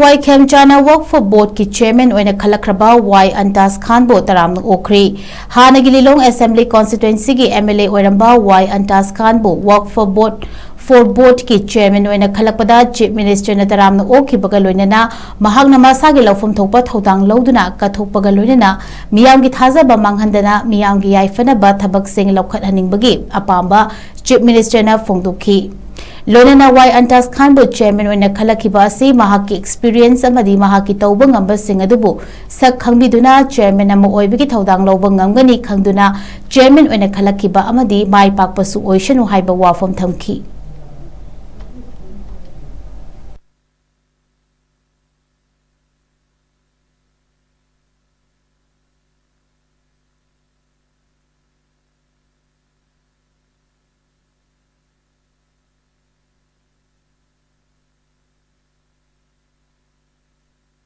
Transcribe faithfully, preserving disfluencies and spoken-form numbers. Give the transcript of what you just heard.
ꯋꯥꯏ ꯈꯦꯝꯆꯥꯅ ꯋꯛꯐ ꯕꯣꯔꯗꯀꯤ chairman ꯑꯣꯏꯅ ꯈꯜꯂꯛꯈ꯭ꯔꯕ ꯋꯥꯏ ꯑꯟꯇꯥꯖ ꯈꯥꯟꯕꯨ ꯇꯔꯥꯝꯅ ꯑꯣꯛꯈ꯭ꯔꯤ꯫ ꯍꯥꯟꯅꯒꯤ ꯂꯤꯂꯣꯡ ꯑꯦꯁꯦꯝꯕ꯭ꯂꯤ ꯀꯣꯟꯁꯇꯤꯇ꯭ꯋꯦꯟꯁꯤꯒꯤ ꯑꯦꯝ ꯑꯦꯜ ꯑꯦ ꯑꯣꯏꯔꯝꯕ ꯋꯥꯏ ꯑꯟꯇꯥꯖ ꯈꯥꯟꯕꯨ ꯋꯛꯐ ꯕꯣꯔꯗ ꯐꯣꯔ ꯕꯣꯔꯗꯀꯤ ꯆꯦꯌꯔꯃꯦꯟ ꯑꯣꯏꯅ ꯈꯜꯂꯛꯄꯗ ꯆꯤꯐ ꯃꯤꯅꯤꯁꯇꯔꯅ ꯇꯔꯥꯝꯅ ꯑꯣꯛꯈꯤꯕꯒ ꯂꯣꯏꯅꯅ ꯃꯍꯥꯛꯅ ꯃꯁꯥꯒꯤ ꯂꯧꯐꯝ ꯊꯣꯛꯄ ꯊꯧꯗꯥꯡ ꯂꯧꯗꯨꯅ ꯀꯠꯊꯣꯛꯄꯒ ꯂꯣꯏꯅꯅ ꯃꯤꯌꯥꯝꯒꯤ ꯊꯥꯖꯕ ꯃꯥꯡꯍꯟꯗꯅ ꯃꯤꯌꯥꯝꯒꯤ ꯌꯥꯏꯐꯅꯕ ꯊꯕꯛꯁꯤꯡ ꯂꯧꯈꯠꯍꯟꯅꯤꯡꯕꯒꯤ ꯑꯄꯥꯝꯕ ꯆꯤꯐ ꯃꯤꯅꯤꯁꯇꯔꯅ ꯐꯣꯡꯗꯣꯛꯈꯤ꯫ ꯂꯣꯏꯅꯅ ꯋꯥꯏ ꯑꯟꯇꯥꯖ ꯈꯥꯟꯕꯨ ꯆꯦꯌꯔꯃꯦꯟ ꯑꯣꯏꯅ ꯈꯜꯂꯛꯈꯤꯕ ꯑꯁꯤ ꯃꯍꯥꯛꯀꯤ ꯑꯦꯛꯁꯄꯤꯔꯤꯌꯦꯟꯁ ꯑꯃꯗꯤ ꯃꯍꯥꯛꯀꯤ ꯇꯧꯕ ꯉꯝꯕꯁꯤꯡ ꯑꯗꯨꯕꯨ ꯁꯛ ꯈꯪꯕꯤꯗꯨꯅ ꯆꯦꯌꯔꯃꯦꯟ ꯑꯃ ꯑꯣꯏꯕꯒꯤ ꯊꯧꯗꯥꯡ ꯂꯧꯕ ꯉꯝꯒꯅꯤ ꯈꯪꯗꯨꯅ ꯆꯦꯌꯔꯃꯦꯟ ꯑꯣꯏꯅ ꯈꯜꯂꯛꯈꯤꯕ ꯑꯃꯗꯤ ꯃꯥꯏ ꯄꯥꯛꯄꯁꯨ ꯑꯣꯏꯁꯅꯨ ꯍꯥꯏꯕ ꯋꯥꯐꯝ ꯊꯝꯈꯤ꯫